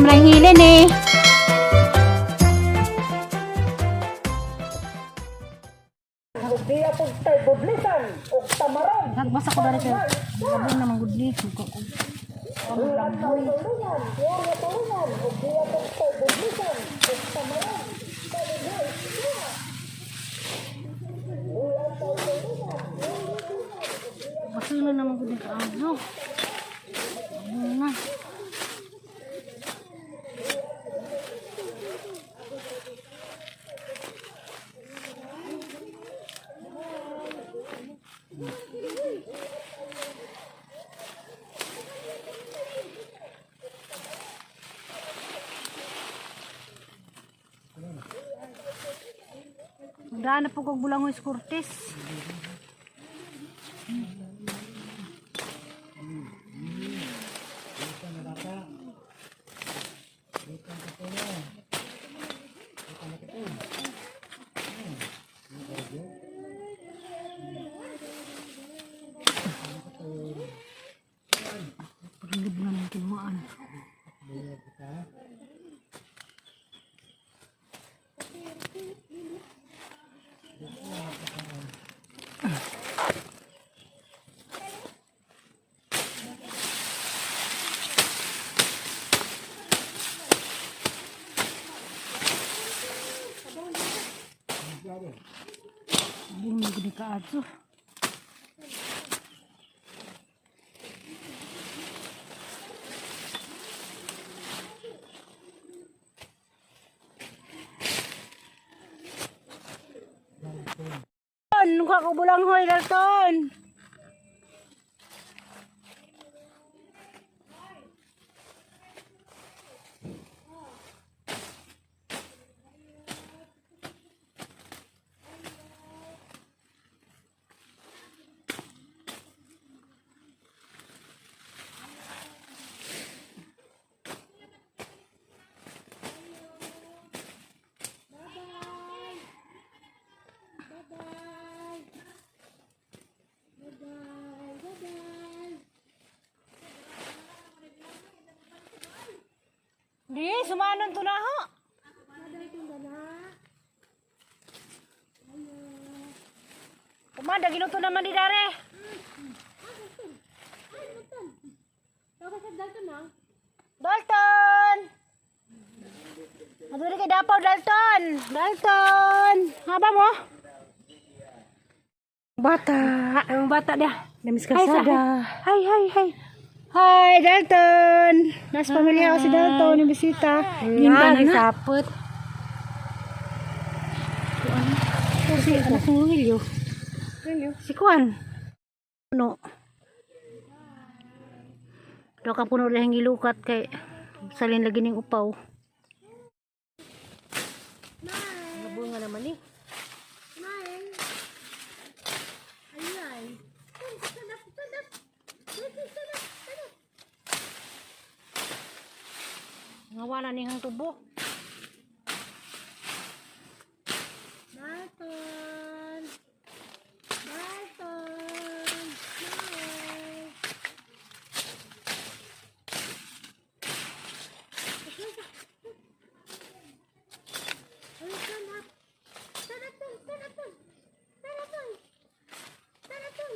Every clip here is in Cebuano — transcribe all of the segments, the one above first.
Dam rang hilin eh. Nagbasa ko dari kay labong naman gud ni. Lamboy. Basulo naman gud ni kaayo. Labong na. Daan na po kog bulangoy sa Cortes. Paglib na ng kinuhaan. Bungo gud ni kaadto. Kuha ko bulanghoy, Dalton. Di, sumanon to na ho. Kumada, ginuto naman di dare. Dalton! Maduri kay Dapaw, Dalton! Dalton! Haba mo? Bata. Ang bata dia. Namis kasada. Hi, hi, hi. Hi, Dalton! Nas pamilya ko si Dalton, yung bisita. Ginta na sapot. Si anak ng Wilyo. Si Juan. Puno. Daw ka puno rin gilukat kay salin lagi ning upaw. Nabunga naman ni. Nga wala ni hang tubo. Dalton. Dalton. Smile. Stand up. Stand up, stand up, stand up, stand up.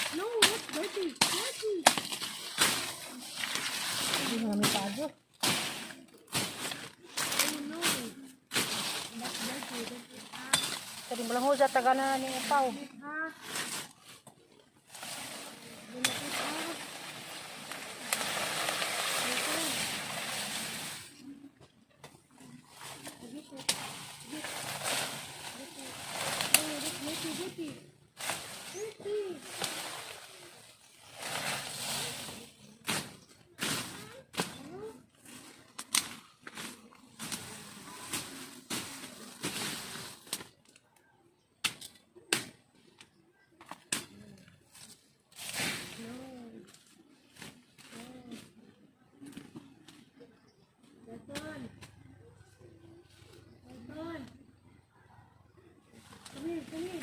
No, that's dirty. Dirty. Hindi na namin pago. Oh no. That's dirty. That's it. Ah. Kadi mo lang ho sa taga na ning upaw. Ha? Bunakit ah. Dito. Dito. Dito. Dirty, dirty. Dalton. Dalton. Come here, come here.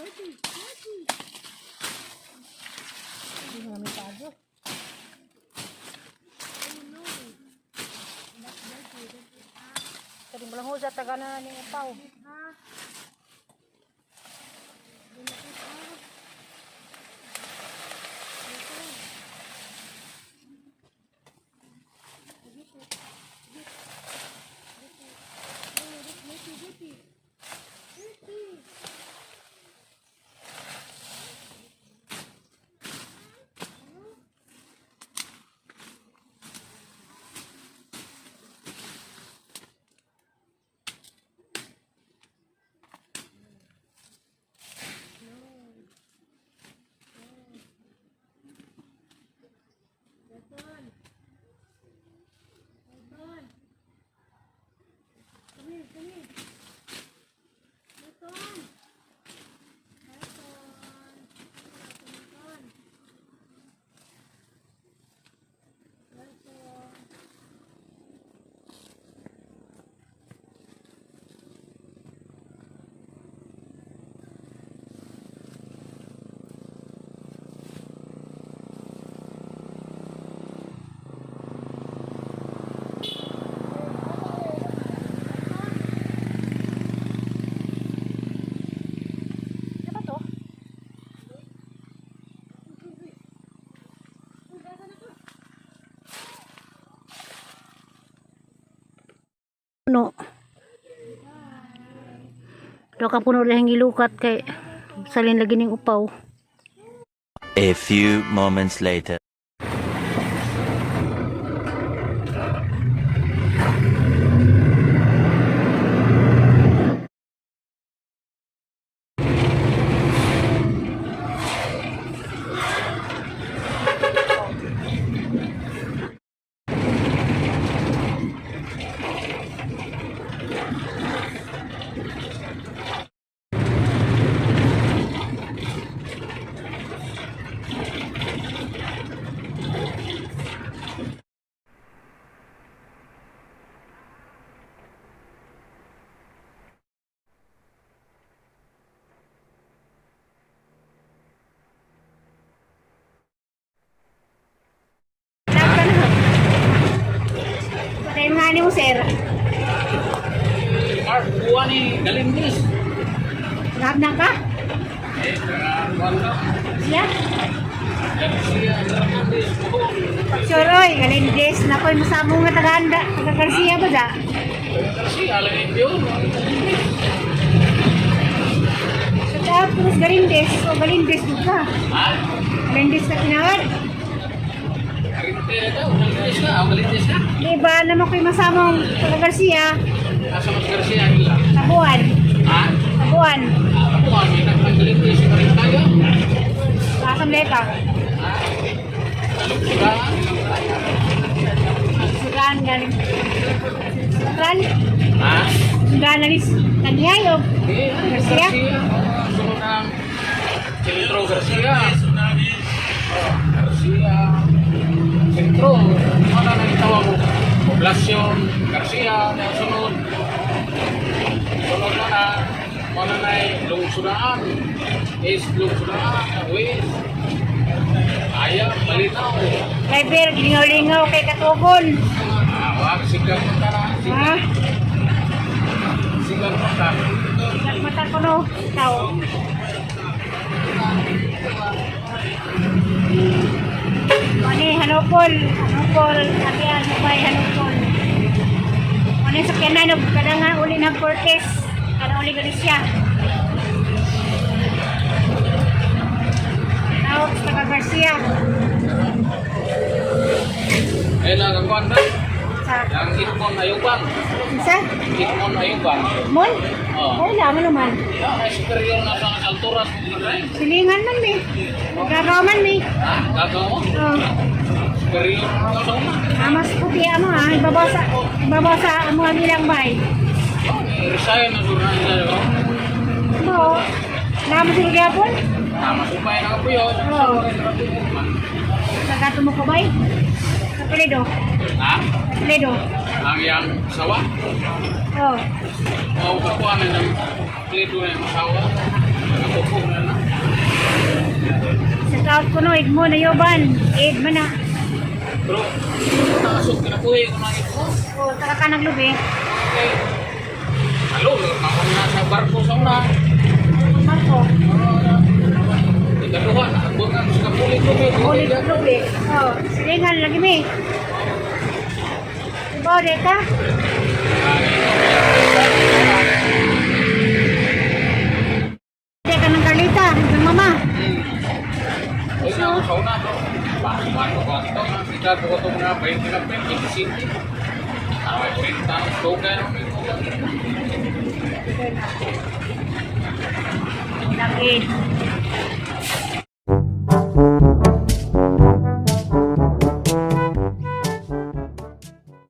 Dirty. Hindi na namin paadyo. Oh no. That's dirty. Don't eat, ah. Kadi mo lang ho sa taga na ning upaw. Eat, ah. Do not eat, ah. Okay. Get it. Get. Get it. Oh, that's dirty, dirty. Dirty. Dalton. Dalton. Come here, come here. Dalton. Dalton. Dalton. Dalton. Ano ba to? Puno. Daw kang puno dahil gilukat kay salin lagi ning upaw. A few moments later. Patay mga ani mo, sir. Mark, kuha ni Galindis. Lahat na ka? Eh, kuha na. Siya? Garcia, Hernandez, Buhol. Sure, oy, Galindez. Nakoy, masamo nga taga-anda. Taga Garcia ba da? Garcia, alam niyo yun. Galindis. Shout out Cruz Galindez. O Galindez dito ka. Ha? Galindez ka tinawad. Arinte na daw. Galindis ka. Ah, Galindis ka. Di ba naman ko'y masamong taga Garcia? Asa mas Garcia nila? Tabuan. Ha? Tabuan. Ah, ako kami. Nagpag-Galindis pa rin tayo. Asam leka. Ha? Alugsuran. Sugaan galing. Sentral. Ha? Sugaan na nis. Kanyay o. Eh, Garcia? Garcia. Oh, sunod ng Sentro Garcia. Oh, Garcia. Sentro. Ano na itawag mo? Poblasyon. Garcia. Na sunod. Sunod na na. Ano na Lungsudaan. East Lungsudaan. West. Ayam, Malinaw. Driver, gilingaw-lingaw kay Katugon. Ah, wag, sigang mata na. Ha? Sigang mata. Mata ko no. Tao. Ani Hanopol, Hanopol, ati ano ba Hanopol. Ani sa kanan og kada nga uli ng Cortez, kada uli Galicia. Out sa taga Garcia. Eh, nagkakuan na. Sa Yang Itmon Ayuban. isa? Itmon Ayuban. Mon? Oh. Ay, lang naman. Yeah, may superior na sa alturas ng drive. Silingan man mi. Gagaw man mi. Ah, gagaw mo? Oh. Superior na sa una. Amas puti amo ha, ibabasa, ibabasa amo ang ilang bay. Oh, resign na doon na sila, no? Mo, namo sila gyapon. Tama supay na po yun. Oo. Nagato mo ko bay? Sa Toledo. Ha? Sa Toledo. Ang yang sawa? Oh. O, kakuha na ng pledo na yung sawa. Ako na na. Sa taot ko no, mo na yoban. Id man na. Pero, nakasok ka na po eh, kung nakita ko. O, taka ka naglubi. Okay. Alo, ako na sa barko sa una. Marco. Ikaduha, nakabuot na sa kapulit ko. Ulit lubi. Oh, silingan lagi mi. Ibaw deta. Di ka ng Carlita, ng mama. Ay, ako sa una. Bakit ko ito? Ikaw ko itong mga 20 na 25. Ano ay 40 ang slogan. Lagi.